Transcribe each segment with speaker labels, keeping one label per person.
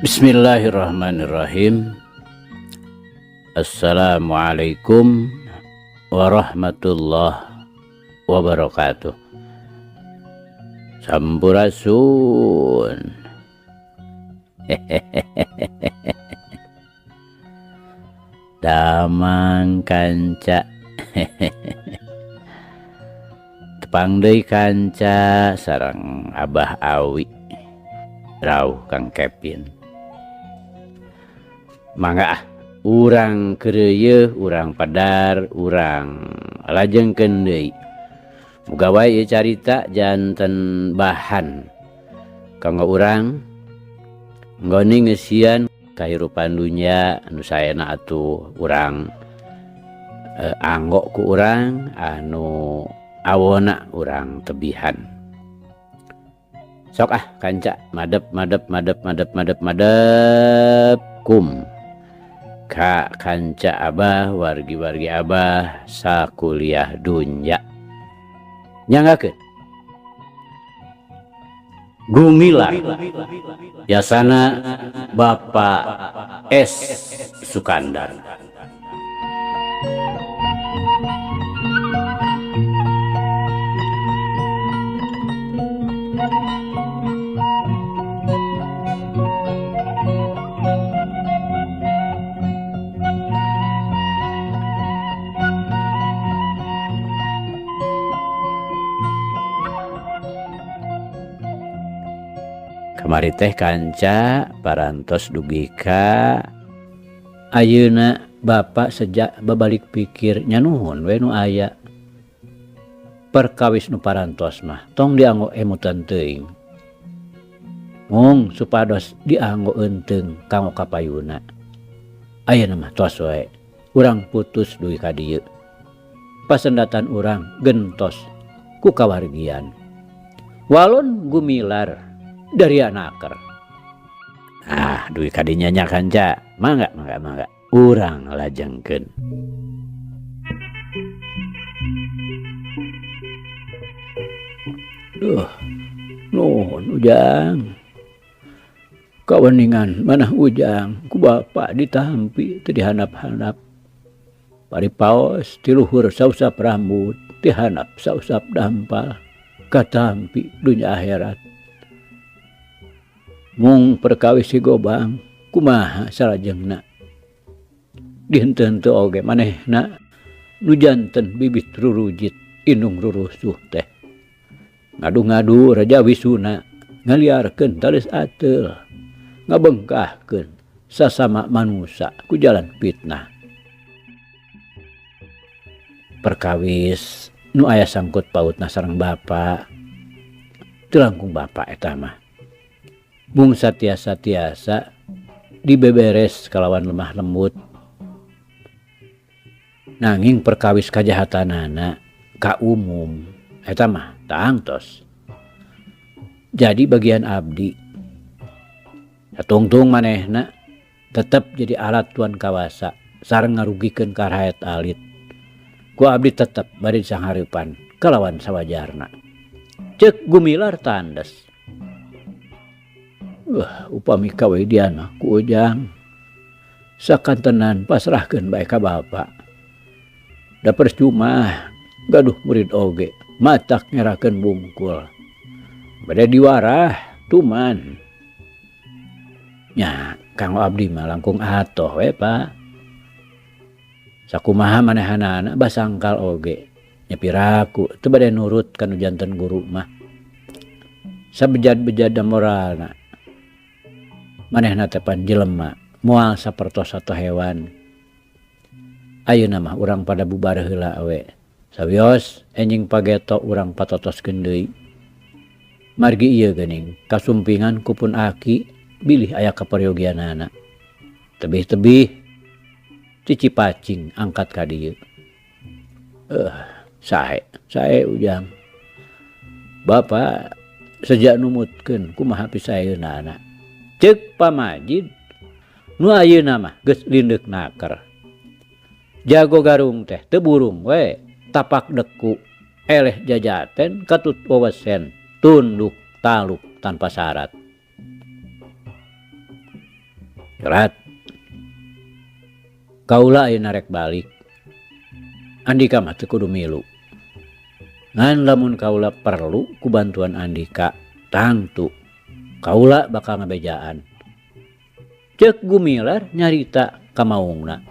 Speaker 1: Bismillahirrahmanirrahim. Assalamualaikum warahmatullahi wabarakatuh. Sampurasun. Damang kanca. Tepang deui kanca sareng Abah Awi rauh Kang Kevin. Mangga ah, urang keureuyeun, urang padar, urang lajengkeun deui. Muga wae ieu carita janten bahan kanggo urang nggoni ngeusian kahirupan dunya anu saena atuh urang anggo ku urang anu awona urang tebihan. Sok ah kanca madep madep madep madep madep madep kum ka kanca Abah, wargi-wargi Abah sakuliah dunya. Nyanggakeun Gumilar yasana Bapak S Sukandar. Kamari teh kanca parantos dugi ka ayeuna Bapak sejak babalik pikir nya nuhun we nu aya. Perkawis nu parantos mah tong dianggo emutan teuing. Mung supados dianggo eunteung kanggo kapayuna. Ayeuna mah tos wae urang putus dugi ka dieu. Pasendatan urang gentos ku kawargian. Walon Gumilar dari anaker. Ah, dugi ka dinya nya kanca. Mangga mangga mangga urang lajengkeun. Duh, nuhun Ujang. Kaweningan manah Ujang ku bapa ditampi teu dihandap-handap. Pari paos ti luhur sausap rambut, dihandap sausap dampal, katampi dunya akhirat. Mung perkawis si Gobang kumaha salajengna. Dihenteu-henteu oge manehna nu janten bibit rurujit indung rurusuh teh. Ngadu-ngadu Raja Wisuna ngaliarkeun tales ateul, ngabengkahkeun sasama manusa ku jalan fitnah. Perkawis nu aya sangkut pautna sareng bapa, teu langkung bapa eta mah. Mung satiasa-tiasa dibeberes kalawan lemah lembut. Nanging perkawis kajahatanana ka umum eta mah tangtos. Jadi bagian abdi satungtung manehna tetep jadi alat tuan kawasa sareng ngarugikeun ka rakyat alit. Ku abdi tetep bari sanghareupan kalawan sawajarna. Ceuk Gumilar tandes. Wah, upami kawedian mah ku Ujang sakantenan pasrahkeun bae ka bapa. Da percuma gaduh murid oge matak ngerakeun bungkul. Bade diwarah tuman. Nya kanggo abdi mah langkung atoh we Pak. Sakumaha manehanana basangkal oge. Nya piraku teu bade nurut kanu janten guru mah. Sabejad-bejadna moralna. Manehna teh pan jelema moal sapertos sato hewan. Ayeuna mah urang pada bubar heula we. Sawios enjing pageto urang patotoskeun deui. Margi ieu geuning kasumpingan ku pun aki bilih aya kaperyogianana. Tebih-tebih cici pacing angkat ka dieu. Sae, sae Ujang. Bapa sejak numutkeun kumaha pisaeunana. Ceuk Pamajid nu ayeuna mah geus lindeuk naker. Jago garung teh teu burung we, tapak deku, eleh jajaten katut wewesen, tunduk taluk tanpa syarat. Colat. Kaula ayeuna rek balik. Andika mah teu kudu milu. Ngan lamun kaula perlu ku bantuan andika, tangtu kaula bakal ngabejaan. Ceuk Gumilar nyarita ka maungna.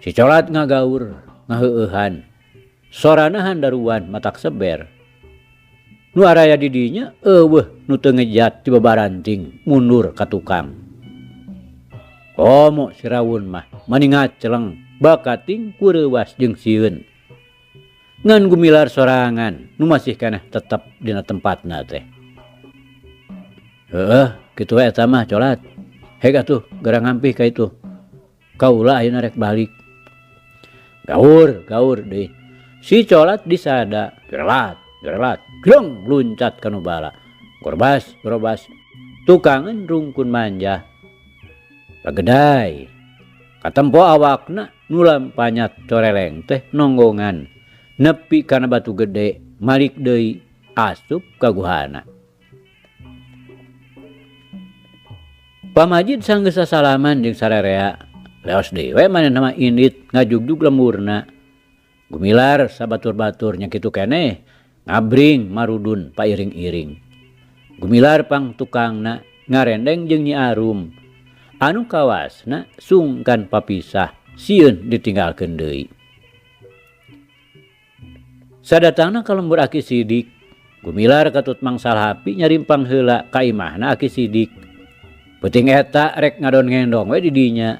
Speaker 1: Si Colat ngagaur, ngaheueuhan. Sorana handaruan matak seber. Nu araya di dinya eueuh nu teu ngejat ti babaranting mundur ka tukang. Komo si Rawun mah mani ngaceleng bakating kureuwas jeung sieun. Ngan Gumilar sorangan nu masih keneh tetep dina tempatna teh. Heueuh, kitu we eta mah Colat. Heg atuh gara ngampih ka itu. Kaula ayeuna rek balik. Gaur, gaur deui. Si Colat disada, gerelat, gerelat, gleng luncat ka nu bala. Gorbas, gorobas. Tukangan rungkun manjah. Bageday. Katempo awakna nu lampanyat coreleng teh nonggongan. Nepi kana batu gede, malik deui asup ka guhana. Pamajid sanggeus sasalaman jeung sarerea. Leos deui we manehna mah indit ngajugjug lemburna. Gumilar sabatur-batur nya kitu keneh ngabring marudun pairing-iring. Gumilar pang tukangna ngarendeng jeung Nyi Arum. Anu kawasna sungkan papisah sieun ditinggalkeun deui. Sadatangna ka lembur Aki Sidik, Gumilar katut Mang Salhapi nyarimpang heula ka imahna Aki Sidik. Peuting eta rek ngadon ngendong we di dinya.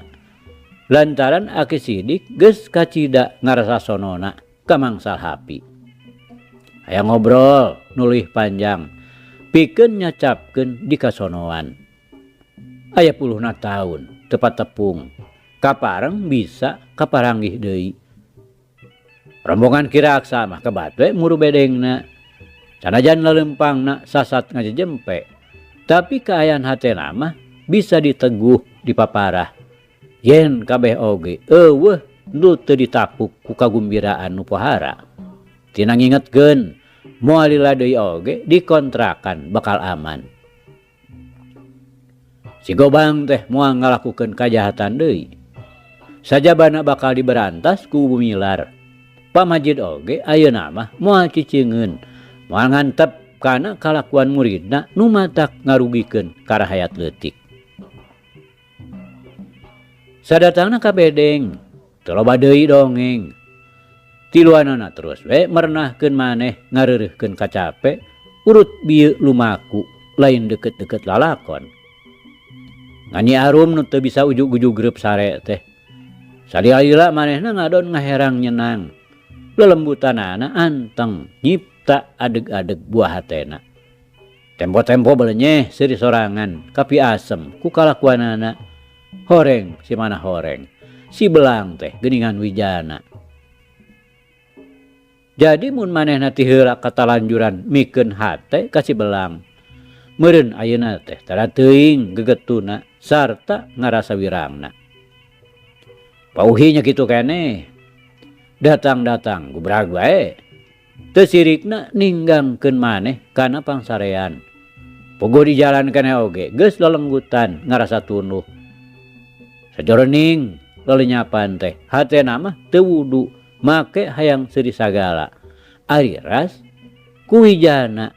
Speaker 1: Lantaran Aki Sidik geus kacida ngarasa sonona ka Mang Salhapi. Hayang ngobrol nu leuwih panjang, pikeun nyacapkeun di kasonoan. Aya puluhna taun teu patepung, kapareng bisa kaparanggih deui. Rombongan Ki Raksa mah kebat we muru bedengna. Sanajan lelempangna sasat ngajejempe, tapi kaayaan hatena mah bisa diteguh dipaparah. Yen kabeh oge eueuh nu teu ditapuk ku kagumbiraan nu pohara. Tina ngingetkeun moal lila deui oge dikontrakan bakal aman. Si Gobang teh moal ngalakukeun kajahatan deui. Sajabana bakal diberantas ku Gumilar. Pamajid oge ayeuna mah moal cicingeun, moal ngantep kana kalakuan muridna nu matak ngarugikeun ka rahayat leutik. Sadatangna ka bedeng, teu loba deui dongeng. Tiluanana terus we merenahkeun maneh ngareureuhkeun kacape, urut bieu lumaku lain deukeut-deukeut lalakon. Ngan Nyi Arum nu teu bisa ujug-ujug reup sare teh. Salila-lila manehna ngadon ngaherang nyenang. Lelembutanana anteng nyipta adeg-adeg buah hatena. Tempo-tempo belenyeh seuri sorangan kapi asem ku kalakuanana. Horeng si mana horeng, si belang teh geuningan wijana. Jadi mun manehna ti heula katalanjuran mikeun hate ka si belang. Meureun ayeuna teh tara teuing gegetuna sarta ngarasa wirangna. Pauhi nya kitu keneh. Datang-datang gubrag wae. Teu sirikna ninggangkeun maneh kana pangsarean. Pogo di jalan keneh oge geus lelenggutan ngarasa tunduh. Sajoroning lelenyapan teh hatena mah teu wudu make hayang seuri sagala. Ari ras ku wijana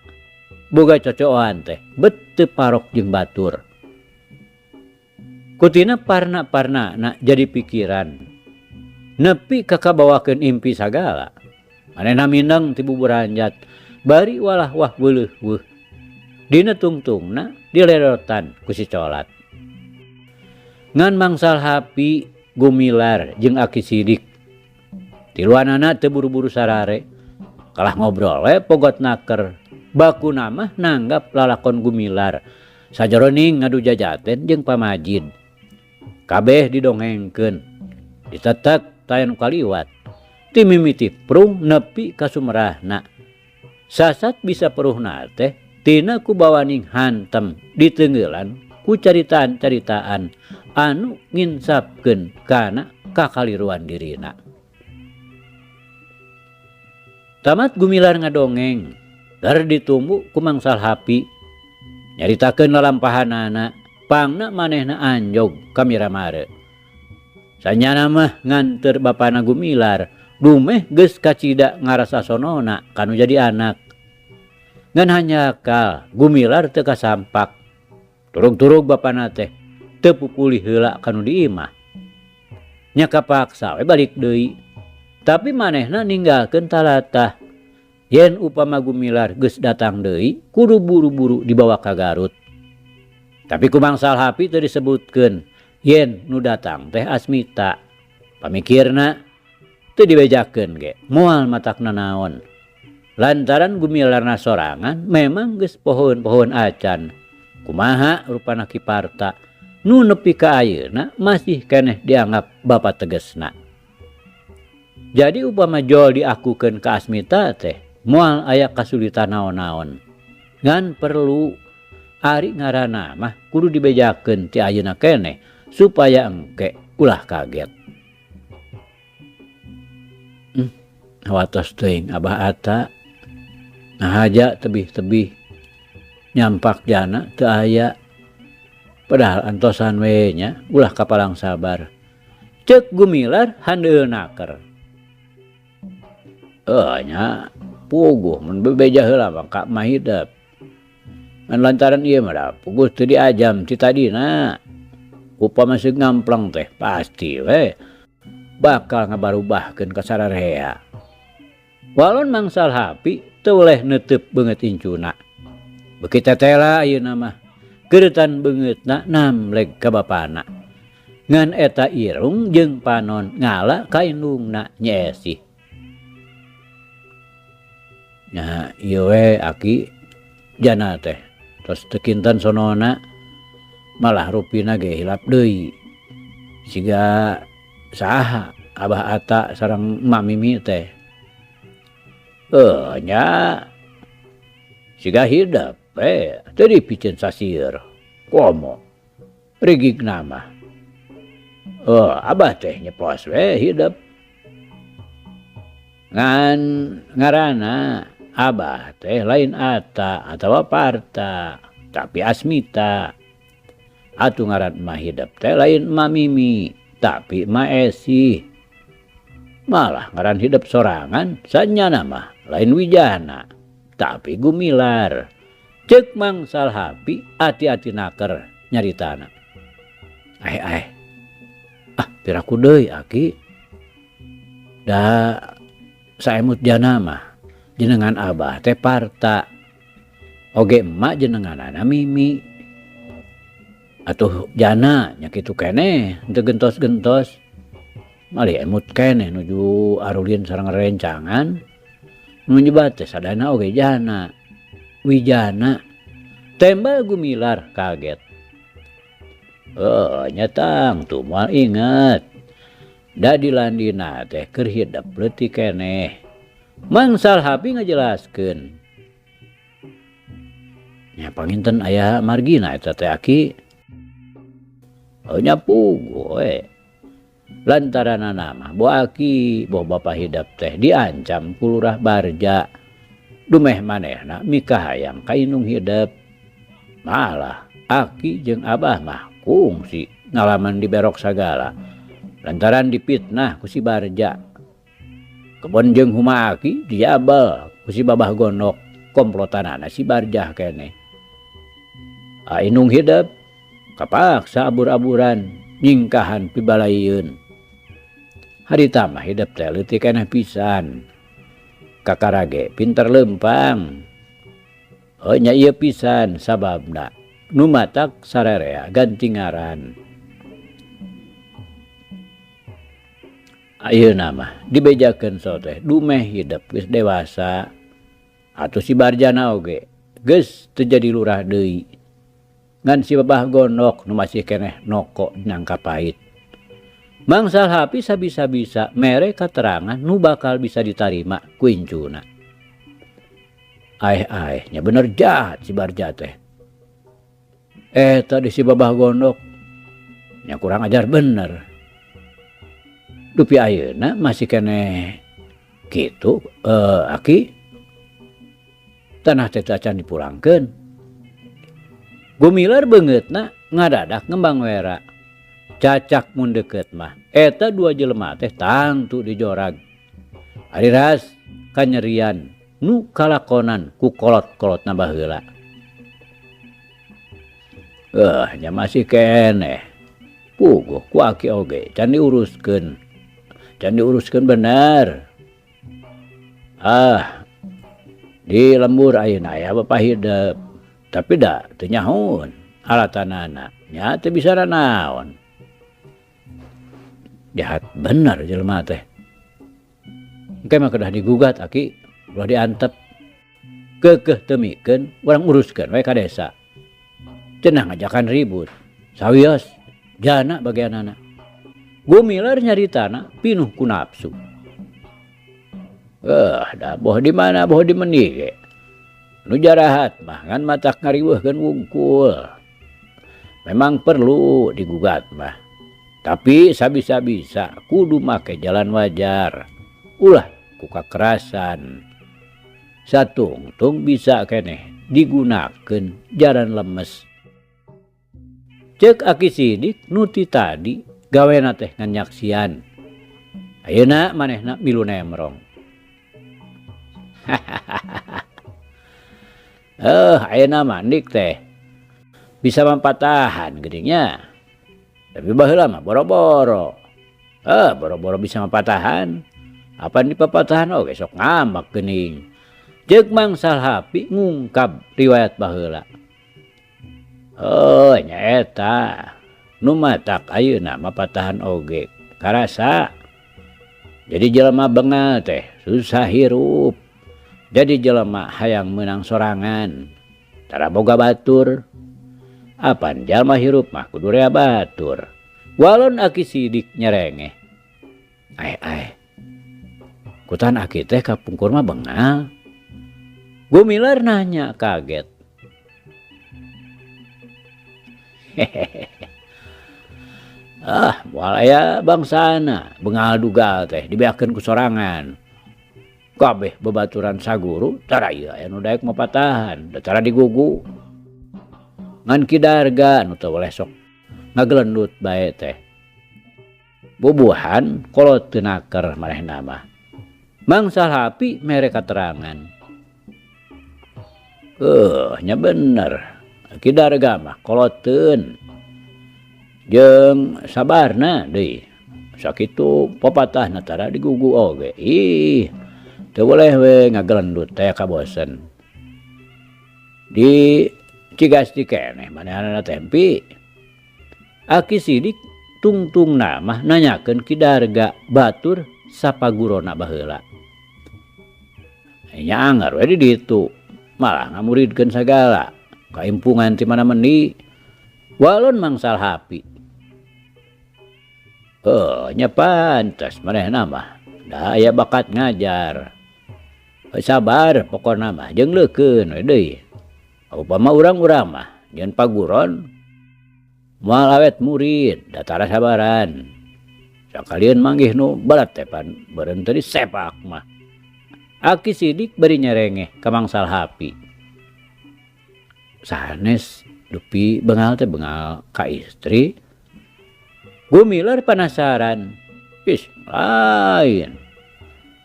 Speaker 1: boga cocoan teh bet teu parok jeung batur. Kutina parna-parnana jadi pikiran. Nepi ka kabawakeun impi sagala. Manehna mindeng ti buburanjat bari walah wah weuleuh weuh. Dina tungtungna dilerotan ku si Colat. Ngan Mang Salhapi, Gumilar jeung Aki Sidik. Tiluanana teu buru-buru sarare. Kalah ngobrol we pogot naker. Bakuna mah nanggap lalakon Gumilar. Sajoroning ngadu jajaten jeung pamajid. Kabeh didongengkeun. Ditetek taya nu kaliwat. Ti mimiti prung nepi ka sumerahna. Sasat bisa peruhna teh tina kubawaning hantem diteunggelan ku caritaan-caritaan anu nginsapkeun kana kakaliruan dirina. Tamat Gumilar ngadongeng, dar ditumbu ku Mang Salhapi. Nyaritakeun lalampahanana. Pangna manehna anjog ka Miramare. Sanyana mah nganteur bapana Gumilar dumeh geus kacida ngarasa sonona kanu jadi anak. Ngan hanjakal Gumilar teu kasampak. Turug-turug bapana teh teu pupulih heula kanu di imah. Nya kapaksa we balik deui. Tapi manehna ninggalkeun talatah. Yen upama Gumilar geus datang deui kudu buru-buru dibawa ka Garut. Tapi ku Mang Salhapi teu disebutkeun yen nu datang teh Asmita. Pamikirna teu dibejakeun ge moal matakna naon. Lantaran Gumilarna sorangan memang geus pohoeun-pohoeun acan. Kumaha rupana Ki Parta nu nepi ka ayeuna masih keneh dianggap bapa tegesna. Jadi upama jol diakukeun ka Asmita teh moal aya kasulitan naon-naon. Ngan perlu ari ngaranna mah kudu dibejakeun ti ayeuna keneh supaya engke ulah kaget. Hawatos teuing Abah Ata nahaja tebih-tebih nyampak jana teu aya. Padahal antosan we nya ulah kapalang sabar. Ceuk Gumilar handeueul naker. Nya puguh mun bebeja heula mah ka mah hidep. Ngan lantaran ieu mah da puguh teu diajam ti tadina. Upama seug ngamplang teh pasti we bakal ngabarubahkeun ka sararea. Walon Mang Salhapi teu weleh neuteup beungeut incuna. Beuki tetela ayeuna mah geuretan beungeutna namleg ka bapana. Ngan eta irung jeung panon ngala ka indungna Nyi Esih. Nya ieu we aki jana teh tos teu kinten sonona malah rupina ge hilap deui. Siga saha Abah Ata sareng Emak Mimi teh. Nya siga hidep we teu dipiceun sasieur. Komo rigigna mah. Abah teh nyeplos we hidep. Ngan ngaranna Abah teh lain Ata atawa Parta, tapi Asmita. Atuh ngaran emak hidep teh lain Emak Mimi, tapi Emak Esih. Malah ngaran hidep sorangan sanyana mah lain Wijana, tapi Gumilar. Ceuk Mang Salhapi ati-ati naker nyaritana. Aeh aeh. Ah piraku deui aki. Da saemut jana mah jenengan Abah teh Parta. Oge emak jenenganana Mimi. Atuh jana nya kitu keneh teu gentos-gentos. Malih emut keneh nuju arulin sareng rerencangan. Nu nyebat teh sadana oge jana. Wijana. Tembal Gumilar kaget. Nya tangtu moal inget. Da di landina teh keur hidep leutik keneh. Mang Salhapi ngajelaskeun. Nya panginten aya margina eta teh aki. Nya puguh we. Lantaranana mah boh aki boh bapa hidep teh diancam ku Lurah Barja. Dumeh manehna mikahayang ka indung hidep. Malah aki jeung abah mah kungsi ngalaman diberok sagala. Lantaran dipitnah ku si Barja. Kebon jeung huma aki dijabel ku si Babah Gondok komplotanana si Barjah keneh. Indung hidep kapaksa abur-aburan nyingkahan pibalaieun. Harita mah hidep teh leutik keneh pisan. Kakara ge pinter leumpang. Nya ieu pisan sababna nu matak sararea ganti ngaran. Ayeuna mah dibejakeun so teh dumeh hidep geus dewasa. Atuh si Barjana oge geus teu jadi lurah deui. Ngan si Babah Gondok nu masih keneh noko nangka pait. Mang Salhapi sabisa-bisa mere katerangan nu bakal bisa ditarima ku incuna. Aeh-aeh nya bener jahat si Barja teh. Tadi si Babah Gondok nya kurang ajar bener. Dupi ayeuna masih keneh kitu aki tanah teh acan dipulangkeun. Gumilar beungeutna Ngadadak ngembang wera. Cacak mun deukeut mah eta dua jelema teh tangtu dijorag. Ari ras kanyerian nu kalakonan ku kolot-kolotna baheula. Nya masih keneh. Puguh ku aki oge can diuruskeun. Can diuruskeun bener. Ah, di lembur ayeuna aya Bapak hidep. Tapi da teu nyahoeun alatanana. Nya teu bisa nanaon. Jahat bener jelema teh. Engke mah kedah digugat aki, ulah diantep. Keukeuh teu mikeun, urang uruskeun we ka desa. Cenah ngajakan ribut. Sawios jana bagianana. Gumilar nyaritana pinuh ku nafsu. Da boh di mana boh di mendi ge. Nu jarahat mah ngan matak ngariweuhkeun wungkul. Memang perlu digugat mah. Tapi sabisa-bisa kudu make jalan wajar. Ulah ku kakerasan. Satungtung bisa keneh digunakeun jalan lemes. Ceuk Aki Sidik nu ti tadi gawena teh ngan nyaksian. Ayeuna manehna milu nemrong. Ayeuna mah ndik teh bisa mampatahan geuning nya. Tapi baheula mah boro-boro. Boro-boro bisa mapatahan. Apan dipapatahan oge sok ngamak geuning. Ceuk Mang Salhapi ngungkap riwayat baheula. Oh, nya eta. Nu matak ayeuna mapatahan oge karasa. Jadi jelema bengal teh susah hirup. Jadi jelema hayang meunang sorangan. Tara boga batur. Apan jalma hirup mah kudu rea batur. Walon Aki Sidik nyerengeh. Ae ae. Kutan aki teh kapungkur mah bengal. Gumilar nanya kaget. Hehehe. Ah, moal aya bangsana bengal dugal teh dibeakeun ku sorangan. Kabeh babaturan saguru tara ieu aya nu daek mapatahan, da tara digugu. Ngan Ki Darga nu teu weleh sok ngagelendut bae teh. Bubuhan kolot teu naker manehna mah. Mang Salhapi mere katerangan. Nya bener. Ki Darga mah koloteun. Jeung sabarna deui. Sakitu popatahna tara digugu oge. Ih, teu boleh we ngagelendut teh kabosen. Di Cigasti keneh manehanana tempi. Aki Sidik tungtungna mah nanyakeun Ki Darga batur sapagurona baheula. Nya anggar we di ditu, malah ngamuridkeun sagala. Kaimpungan ti mana mendi. Walon Mang Salhapi. Nya pantes manehna mah da aya bakat ngajar. Sabar pokona mah jeung leukeun we deui. Upama urang-urang mah jeung paguron moal awet murid da tara sabaran. Sakalieun manggih nu balat teh pan beureum teh disepak mah. Aki Sidik bari nyerengeh ka Mang Salhapi. Sanes dupi bengal teh bengal ka istri. Gumilar panasaran. Ih, lain.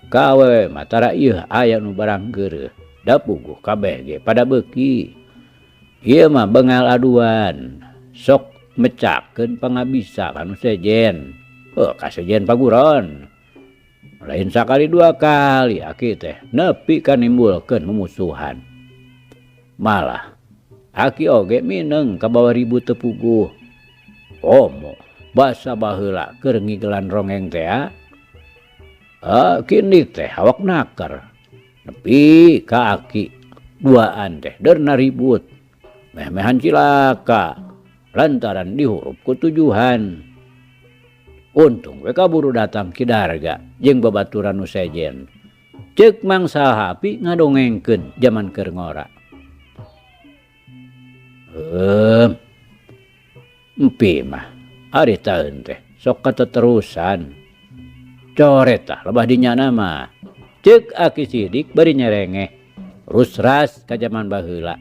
Speaker 1: Ka awewe mah tara ieu aya nu barang geureuh. Da puguh kabeh ge pada beuki. Ieu mah bengal aduan. Sok mecakeun pangabisa ka nu sejen. Ka sejen paguron. Lain sakali dua kali aki teh nepi ka nimbulkeun mumusuhan. Malah aki oge mineng kabawa ribut teu puguh. Komo basa baheula keur ngigelan rongeng teh. Kini teh awak naker. Nepi ka aki duaan teh derna ribut. Meh-mehan cilaka lantaran dihurup ku tujuhan. Untung we kaburu datang Ki Darga jeung babaturan nu sejen. Ceuk Mang Salhapi ngadongengkeun jaman keur ngora. Empi mah ari taeun teh sok kateterusan. Coret tah lebah dinyana mah. Ceuk Aki Sidik bari nyerengeh. Rusras ka jaman baheula.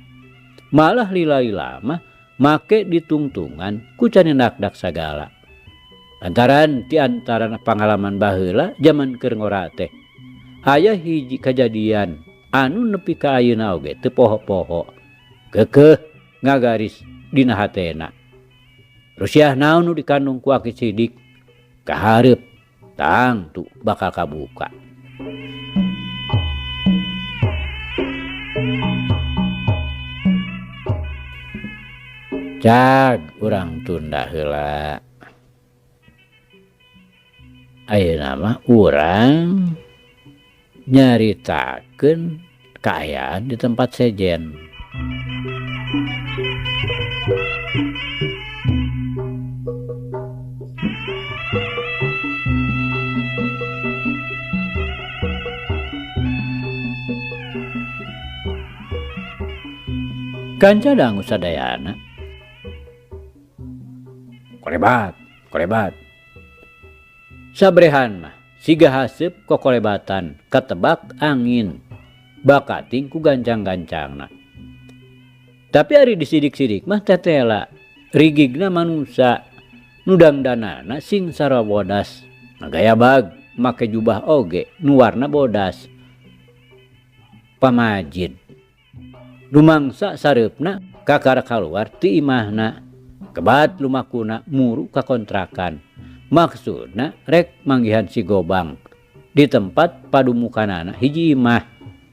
Speaker 1: Malah lila-lila mah Make ditungtungan ku canindak-dak sagala. Lantaran ti antarana pangalaman baheula jaman keur ngora teh aya hiji kajadian anu nepi ka ayeuna oge teu poho-poho keukeuh ngagaris dina hatena. Rusiah naon nu dikandung ku Aki Sidik kahareup tangtu bakal kabuka. Cag urang tunda heula. Ayeuna mah urang nyaritakeun kaayaan di tempat sejen. Kanca dangu sadayana. Kolebat, kolebat. Sabrehan mah siga haseup kokolebatan katebak angin bakating ku gancang-gancangna. Tapi ari disidik-sidik mah tetela rigigna manusa nu dangdanana sing sarua bodas ngagayabag make jubah oge nu warna bodas. Pamajid lumangsa sareupna kakara kaluar ti imahna kebat lumakuna muru ka kontrakan. Maksudna rek manggihan si Gobang di tempat padumukanana hiji imah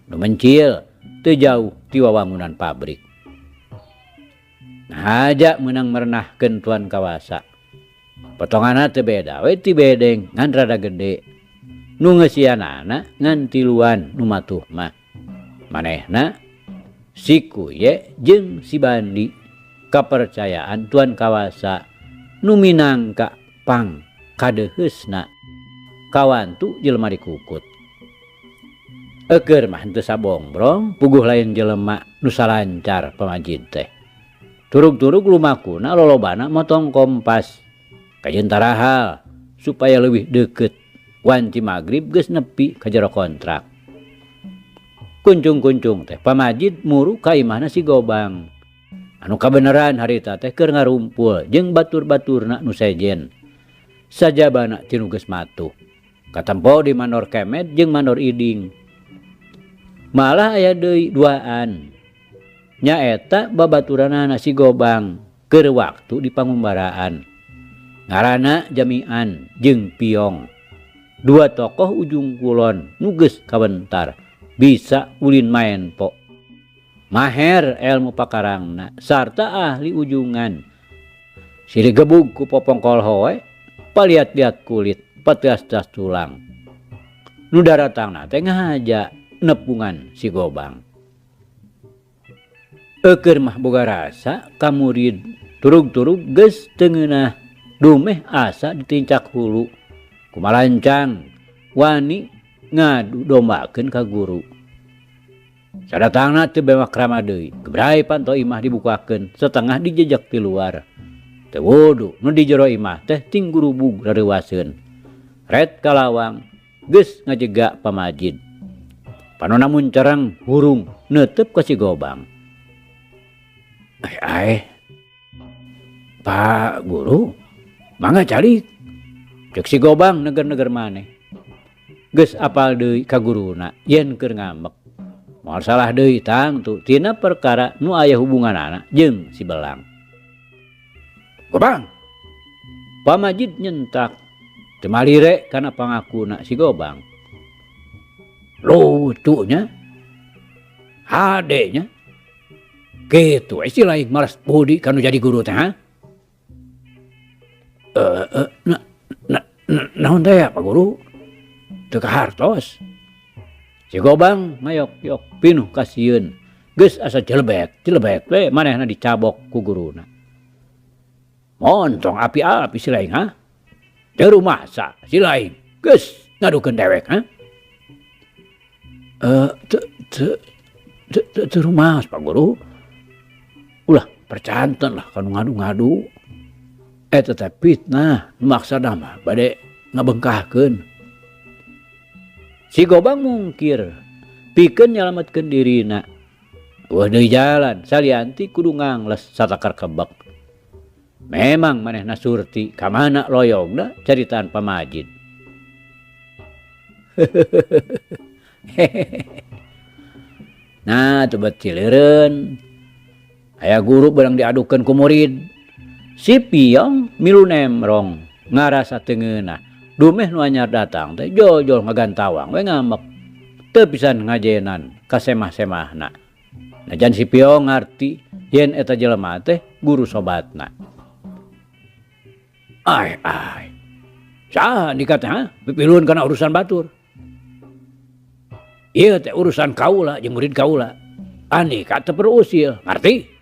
Speaker 1: nu mencil teu jauh ti wawangunan pabrik. Nahaja meunang merenahkeun tuan kawasa. Potonganna teu beda we ti bedeng ngan rada gede. Nu ngeusianana ngan tiluan nu matuh mah. Manehna si Kuye jeung si Bandi kapercayaan tuan kawasa nu minangka pang kadeuheusna kawantu jelema dikukut. Eukeur mah henteu sabongbrong puguh lain jelema nu salancar pamajid teh. Turug-turug lumakuna lolobana motong kompas kajeun tarahal supaya leuwih deukeut wanci magrib geus nepi ka jero kontrak. Kuncung-kuncung teh pamajid muru ka imahna si Gobang. Anu kabeneran harita teh keur ngarumpul jeung batur-baturna nu sejen. Sajabana ti nu geus matuh. Katempo di Mandor Kemet jeung Mandor Iding. Malah aya deui duaan. Nyaeta babaturanana si Gobang keur waktu di pangumbaraan. Ngaranna Jamian jeung Piong. Dua tokoh ujung kulon nu geus kawentar bisa ulin maen po. Maher ilmu pakarangna sarta ahli ujungan. Silih gebug ku popongkol hoe, paliat-liat kulit, pateas-teas tulang. Nu daratangna teh ngahaja nepungan si Gobang. Eukeur mah boga rasa ka murid turug-turug geus teu ngeunah dumeh asa ditincak hulu. Kumalancang wani ngadu dombakeun ka guru. Sadatangna teu bewak krama deui, gebray panto imah dibukakeun setengah dijejek ti luar. Teu wudu nu di jero imah teh ting gurubug rareuwaseun. Ret kalawang geus ngajega pamajid. Panona muncereng hurung neuteup ka si Gobang. Ai ai. Pak Guru, mangga calik. Ceuk si Gobang neger-neger maneh. Geus apal deui ka guruna yen keur ngambek. Moal salah deui tangtu tina perkara nu aya hubunganana jeung si Belang. Gobang. Pamajid nyentak teu malire kana pangakuna si Gobang. Lucu nya. Hade nya. Kitu we si lain malas budi kanu jadi guru teh ha? Naon teh ya Pak Guru? Teu kahartos. Si Gobang ngayok-yok pinuh kasieun. Geus asa jelebet, jelebet we manehna dicabok ku guruna. Montong api-api si lain ha? Teu rumasa si lain geus ngadukeun dewek ha? Teu rumas Pak Guru. Ulah percanten lah kanu ngadu-ngadu. Eta teh fitnah nu maksana mah bade ngabengkahkeun. Si Gobang mungkir pikeun nyalametkeun dirina. Eueuh deui jalan salianti kudu ngangles satakar kebek. Memang manehna surti ka mana loyogna caritaan pamajid. Nah teu bet cileureun. Aya guru beurang diadukeun ku murid. Si Piong milu nemrong ngarasa teu ngeunah. Dumeh nu anyar datang teh jol-jol ngagantawang we ngambek. Teu pisan ngajenan ka semah-semahna. Najan si Piong ngarti yen eta jelema teh guru sobatna. Ai ai. Saha andika teh ha? Pipilueun kana urusan batur. Ieu teh urusan kaula jeung murid kaula. Andika teu perlu usil, ngarti?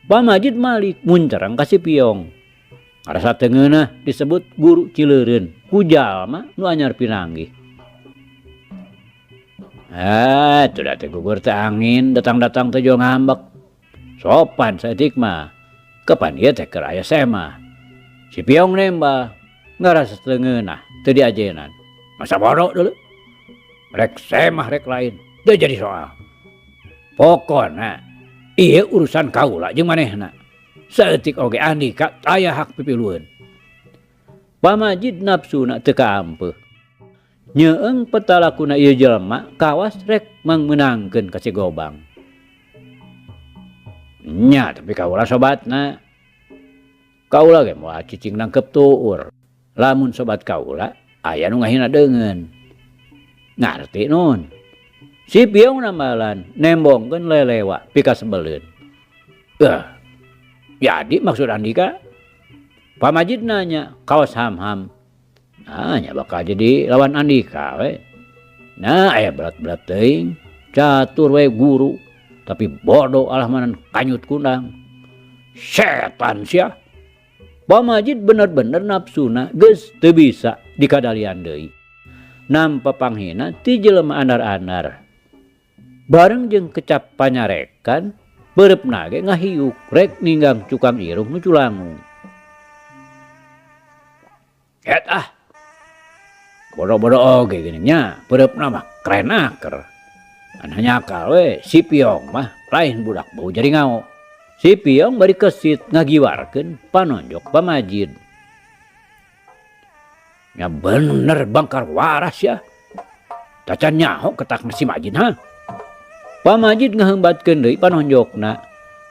Speaker 1: Pamajid malik muncereng ka si Piong. Ngarasa teu ngeunah disebut guru cileureun ku jalma nu anyar pinanggih. Ah, tuh teh gugur teh angin datang-datang teh jol ngambek. Sopan saeutik mah. Kapan ieu teh keur aya semah. Si Piong nembah ngarasa teu ngeunah teu diajenan. Masa bodoh dulu. Rek semah rek lain teu jadi soal. Pokona ieu urusan kaula jeung manehna. Saeutik oge andika aya hak pipilueun. Pamajid nafsuna teu kaampeuh. Nyeeng petalakuna ieu jelema kawas rek mangmeunangkeun ka si Gobang. Nya tapi kaula sobatna. Kaula ge moal cicing nangkep tuur. Lamun sobat kaula aya nu ngahina deungeun. Ngarti nun. Si Piong nambalan nembongkeun lelewa pikasebeleun. Jadi maksud andika? Pamajid nanya kawas ham-ham. Nah, nya bakal jadi lawan andika we. Nah, aya berat-berat teuing, catur we guru, tapi bodoh alah manan kanyut kundang. Setan sia. Pamajid bener-bener nafsuna geus teu bisa dikadalian deui. Nampa panghina ti jelema andar-andar. Bareng jeung kecap panyarekan, beureupna ge ngahiuk rek ninggang cukang irung nu culangung. Het ah. Bodoh-bodoh oge geuning nya, beureupna mah keren aker. Ngan hanyakal we si Piong mah lain budak bau jadi ngao. Si Piong bari kesit ngagiwarkeun panonjok pamajid. Nya bener bangkar waras ya. Tacan nyaho ketak si Majid ha. Pamajid ngaheumbatkeun deui panonjokna.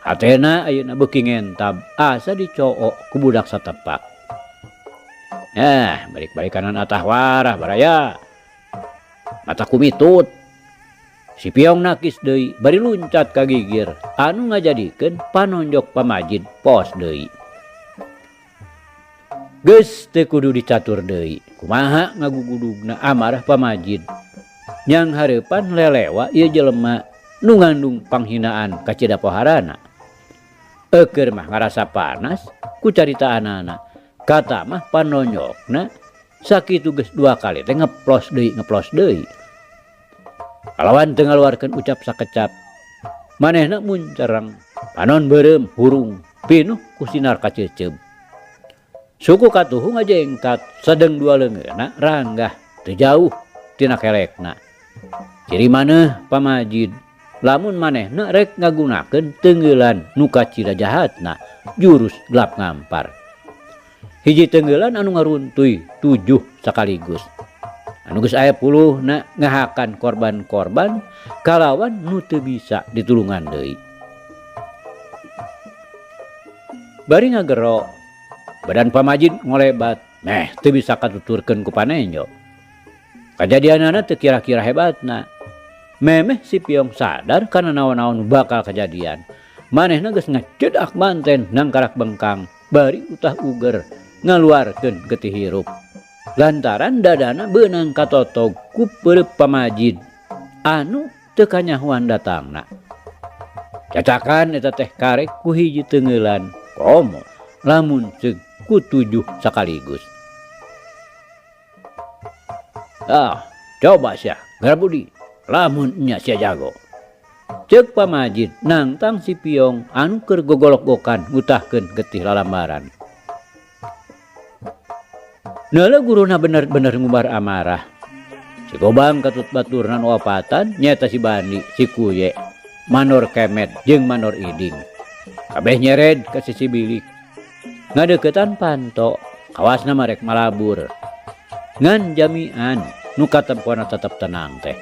Speaker 1: Hatena ayeuna beuki ngentab asa dicook ku budak satepak. Balik-balik kanan atah warah baraya. Mata kumitut. Si Piong nakis deui bari luncat ka gigir anu ngajadikeun panonjok pamajid pos deui. Geus teu kudu dicatur deui. Kumaha ngagugudugna amarah pamajid. Nyang hareupan lelewa ieu jelema nu ngandung panghinaan ka Cida Poharana. Eukeun mah ngarasa panas ku caritaanana. Kata mah panonjokna sakitu geus dua kali teh ngeplos deui ngeplos deui. Kalawan teu ngaluarkeun ucap sakecap. Manehna muncereng, panon beureum hurung, pinuh ku sinar kaceuceub. Suku katuhu ngajengkat sedeng dua leungeunna ranggah teu jauh tina kelekna. Ciri maneh pamajid lamun manehna rek ngagunakeun teungeulan nu kacida jahatna jurus gelap ngampar. Hiji teungeulan anu ngaruntuy 7 sakaligus. Anu geus aya puluhna ngahakan korban-korban kalawan nu teu bisa ditulungan deui. Bari ngagero, badan pamajid ngolebat, meh teu bisa katuturkeun ku panenjo. Kajadianana teu kira-kira hebatna. Memeh si Piong sadar kana naon-naon bakal kajadian. Manehna geus ngecedak manten nangkarak bengkang, bari utah uger ngaluarkeun getih hirup. Lantaran dadana beunang katotog ku peureup pamajid anu teu kanyahoan datangna. Cacakan eta teh karek ku hiji teungeulan komo lamun ceuk ku 7 sakaligus. Ah, coba sia, Garabudi, lamun nya sia jago. Ceuk pamajid nangtang si Piong anu keur gogolok-gokan ngutahkeun getih lalambaran. Neuleuh guruna bener-bener ngubar amarah. Si Gobang katut baturna nu opatan nyaeta si Bandi, si Kuye. Mandor Kemet jeung Mandor Iding. Kabeh nyered ka sisi bilik. Ngadeuketan panto, kawasna mah rek malabur. Ngan jamian nu katempona tetep tenang teh.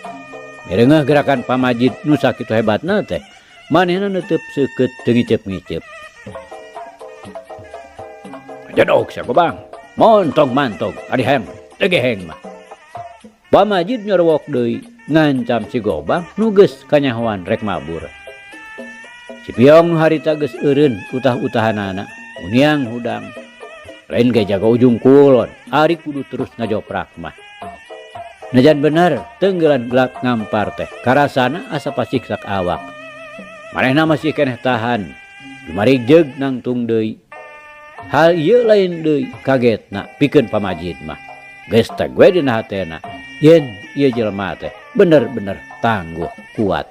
Speaker 1: Mireungeuh gerakan pamajid nu sakitu hebatna teh, manehna neuteub seukeut teu ngiceup-ngiceup. Jedog sia Gobang, montong mantog ari hayang teu geheng mah. Pamajid nyorowok deui ngancam si Gobang nu geus kanyahoan rek mabur. Si Piong nu harita geus eureun utah-utahanana, uniang hudang. Lain ge jago ujung kulon, ari kudu terus ngajoprak mah. Najan bener tenggelan gelap ngampar teh, karasana asa pasiksak awak. Manehna masih keneh tahan, dumarigjeg nangtung deui. Hal ieu lain deui kagetna pikeun pamajid mah. Geus teh we dina hatena, yen ieu jelema teh bener-bener tangguh kuat.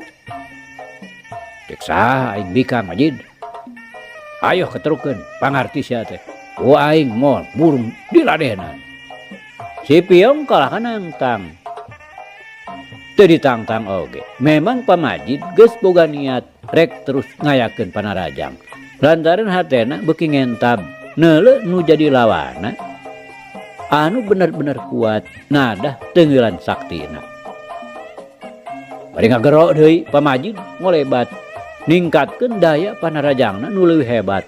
Speaker 1: Cek saha aing bikang Majid? Ayo keterukeun pangarti sia teh. Ku aing moal burung diladenan. Si Piong kalah nangtang. Teu ditangtang oge. Memang pamajid geus boga niat rek terus ngayakeun panarajang. Lantaran hatena beuki ngentab neuleuh nu jadi lawana anu bener-bener kuat nadah teungeulan saktina. Bari ngagero deui pamajid ngolebat ningkatkeun daya panarajangna nu leuwih hebat.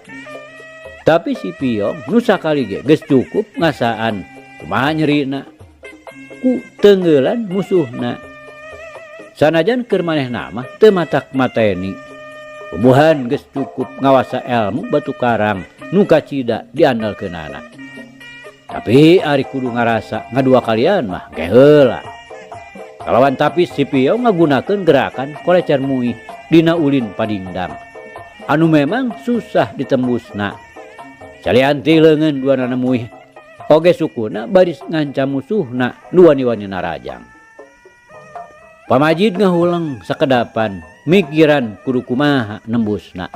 Speaker 1: Tapi si Piong nu sakali ge geus cukup ngasaan kumaha nyerina ku teungeulan musuhna. Sanajan keur manehna mah teu matak mateni. Bubuhan geus cukup ngawasa elmu batu karang nu kacida diandalkeunana. Tapi ari kudu ngarasa ngadua kalian mah ge heula. Kalawan tapi si Piong ngagunakeun gerakan kolecer muih dina ulin padingdang anu memang susah ditembusna. Salianti leungeun duanana muih oge sukuna baris ngancam musuhna nu wani-wani narajang. Pamajid ngahuleng sakedapan mikiran kudu kumaha nembusna.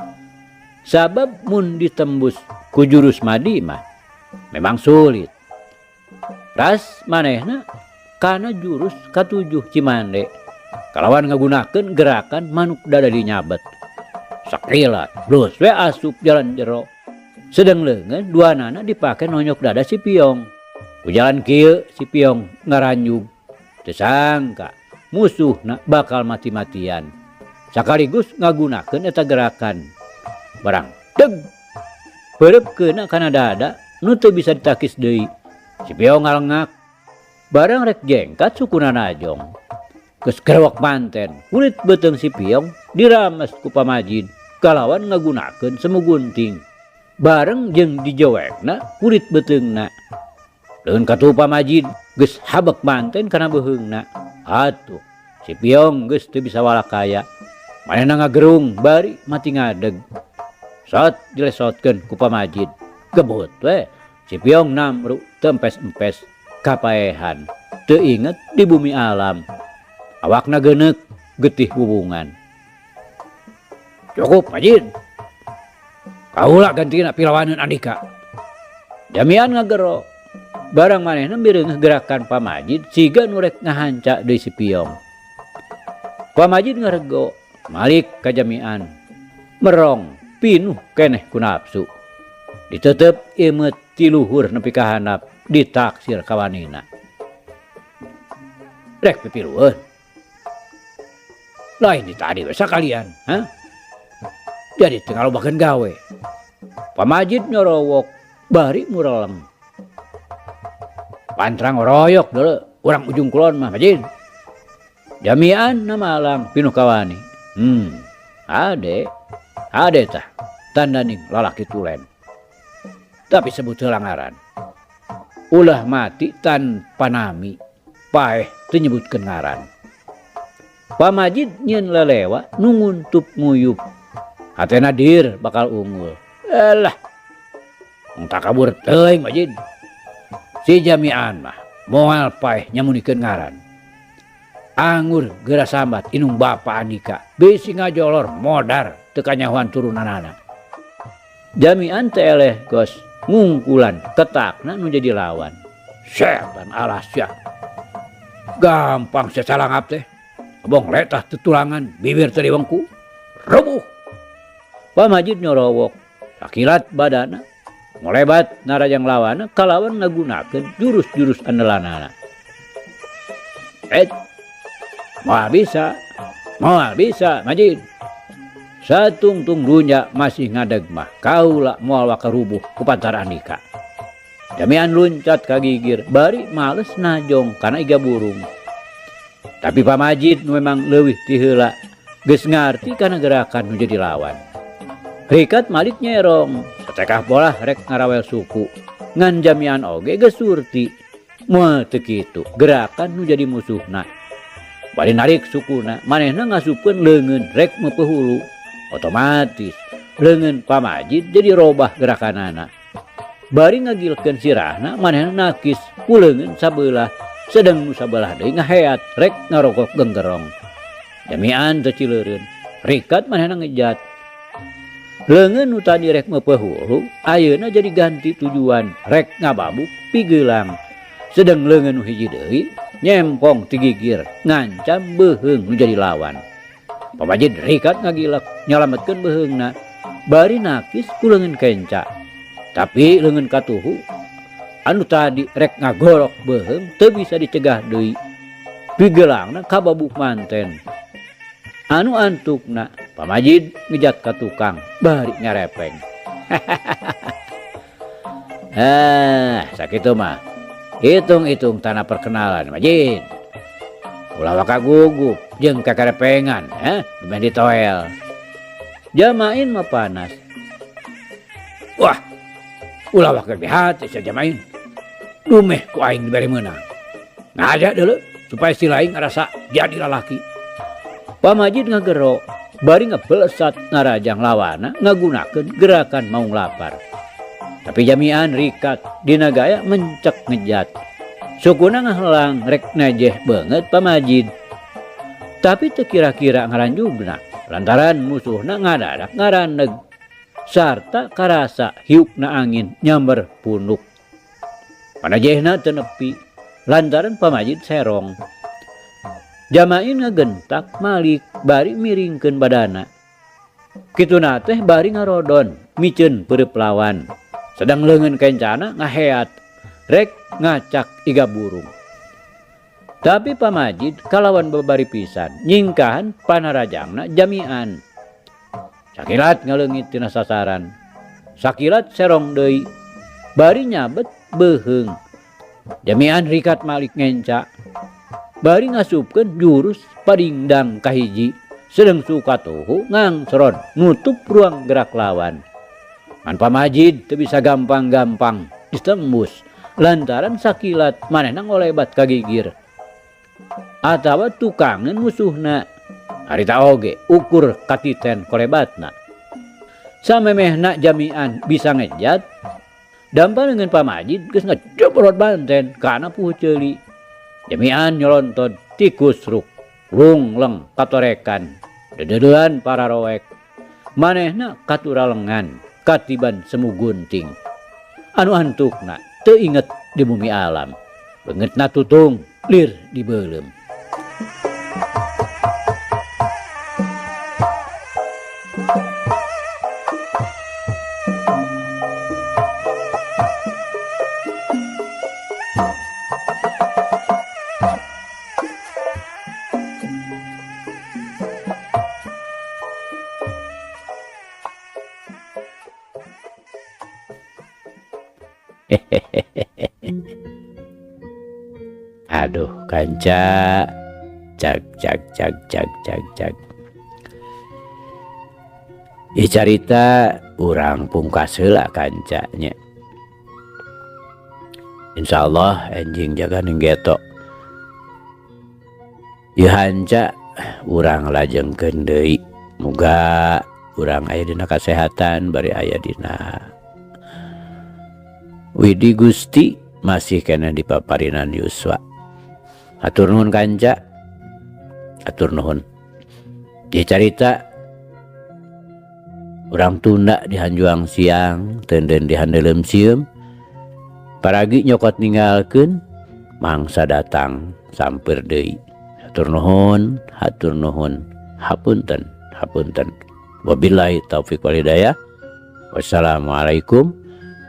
Speaker 1: Sabab mun ditembus ku jurus madi mah memang sulit. Ras manehna kana jurus katujuh Cimande kalawan ngagunakeun gerakan manuk dada dinyabet. Sakilat blus we asup jalan jero. Sedeng leungeun duanana dipake nonyok dada si Piong. Ku jalan kieu si Piong ngaranjug. Teu sangka musuhna bakal mati-matian. Sakaligus ngagunakeun eta gerakan. Barang deg peureupkeunna kana dada nu teu bisa ditakis deui. Si Piong ngalengak. Barang rek jengkat sukuna najong. Geus gerewek manten, kulit beuteung si Piong dirames ku pamajid kalawan ngagunakeun semu gunting. Bareng jeung dijewekna kulit beuteungna. Leungeun katuhu pamajid geus habek manten kana beuheungna. Atuh, si Piong geus teu bisa walakaya. Manehna ngagerung bari mati ngadeg. Sot dilesotkeun ku pamajid. Gebut we, si Piong namru teu empes-empes kapaehan. Teu inget di bumi alam. Awakna geuneuk getih bubungan. Cukup Majid. Kaula gantina pilawaneun andika. Jamian ngagero. Barang manehna mireungeuh gerakan pamajid siga nu rek ngahanca deui si Piong. Pamajid ngarego malik ka jamian. Merong pinuh keneh ku nafsu. Ditetep imeut ti luhur nepi ka handap ditaksir kawanina. Rek pipilueun. Lain di tadi we sakalian, ha? Jadi teu ngalobakeun gawe. Pamajid nyorowok bari murelem. Pantrang royok deuleu urang ujung kulon mah Majid. Jamian namalang pinuh kawani. Ade, ade tah tandaning lalaki tulen. Tapi sebut heula ngaran. Ulah mati tanpa nami, paeh teu nyebutkeun ngaran. Pamajid nyieun lelewa nu nguntup nguyup. Hatena dir bakal unggul. Elah, tong takabur teuing Majid. Si jamian mah moal paeh nyamunikeun ngaran. Angur geura sambat inung bapa andika bisi ngajolor modar teu kanyahoan turunanana. Jamian teh eleh gos ngungkulan ketakna nu jadi lawan. Setan alas sia. Gampang sia calangap teh. Abong letah tetulangan bibir teh diwengku. Rubuh. Pamajid nyorowok sakilat badana ngolebat narajang lawana kalawan ngagunakeun jurus-jurus andalanana. Moal bisa Majid. Satungtung dunya masih ngadeg mah kaula moal waka rubuh ku pantar andika. Jamian luncat ka gigir bari males najong kana iga burung. Tapi Pamajid nu memang leuwih ti heula geus ngarti kana gerakan nu jadi lawan. Rikat Malik nyerong, satekah bolah rek ngarawel suku. Ngan jamian oge geus surti. Moal teu kitu gerakan nu jadi musuhna. Bari narik sukuna, manehna ngasupkeun leungeun rek meupeuh hulu. Otomatis leungeun Pamajid jadi robah gerakanana. Bari ngagilkeun sirahna manehna nakis ku leungeun sabelah, sedeng nu sabelah deui ngaheat rek ngarogok genggerong. Jamian teu cileureun, rikat manehna ngejat. Leungeun nu tadi rek meupeuh hulu, ayeuna jadi ganti tujuan rek ngababuk pigelang. Sedeng leungeun nu hiji deui nyempong ti gigir ngancam beuheung nu jadi lawan. Pamajid rikat ngagilek nyalametkeun beuheungna bari nakis ku leungeun kenca. Tapi leungeun katuhu anu tadi rek ngagorok beuheung teu bisa dicegah deui. Pigelangna kababuk manten. Anu antukna Pamajid ngejat ka tukang bari ngarepeng. Sakitu mah. Hitung-hitung tanah perkenalan Majid. Ulah waka gugup jeung kakarepengan, dumeh ditoel. Jamain mah panas. Wah, ulah waka hati sia jamain. Dumeh ku aing dibere meunang. Ngaja deuleu supaya si lain ngarasa jadi lalaki. Pamajid ngagero bari ngebelesat ngarajang lawana ngagunakeun gerakan maung lapar. Tapi jamian rikat dina gaya mencek ngejat. Sukuna ngahelang rek nejeh banget Pamajid. Tapi teu kira-kira ngaranjugna lantaran musuhna ngadadak ngaraneg sarta karasa hiukna angin nyamber punuk. Panajehna teu nepi lantaran Pamajid serong. Jamain ngagentak malik bari miringkeun badana. Kituna teh bari ngarodon miceun peureup lawan. Sedang leungeun kencana ngaheat rek ngacak iga burung. Tapi Pamajid kalawan babari pisan nyingkahan panarajangna jamian. Sakilat ngaleungit tina sasaran. Sakilat serong deui bari nyabet beuheung. Jamian rikat malik ngenca. Bari ngasupkeun jurus padingdang kahiji sedeng sukatuhu ngangsron nutup ruang gerak lawan. Ngan Pamajid teu bisa gampang-gampang ditembus lantaran sakilat manehna ngolebat ka gigir atawa tukangeun musuhna. Harita oge ukur katiten kolebatna. Samemehna jamian bisa ngejat dampa leungeun Pamajid geus ngejebrot banten kana puhu ceuli. Jamian nyolontod tikus ruk lungleng katorekan dedeudean pararoek manehna katuralengan katiban semu gunting anu antukna teu inget di bumi alam beungeutna tutung lir di beuleum. Aduh kanca, cag cag cag cag cag cag. Ieu carita urang pungkas heula kanca nya. Insyaallah enjing jaga ning geto. Ieu hanca urang lajengkeun deui. Muga urang aya dina kasehatan bari aya dina Widi Gusti masih kena di paparinan Yuswa. Hatur nuhun kanca, hatur nuhun. Ieu carita urang tunda di hanjuang siang, teunden di handeuleum sieum. Paragi nyokot ninggalkeun, mangsa datang sampeur deui. Hatur nuhun, hatur nuhun, hapunten, hapunten. Wabillahi taufiq wal hidayah. Wassalamualaikum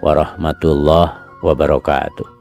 Speaker 1: warahmatullahi wabarakatuh.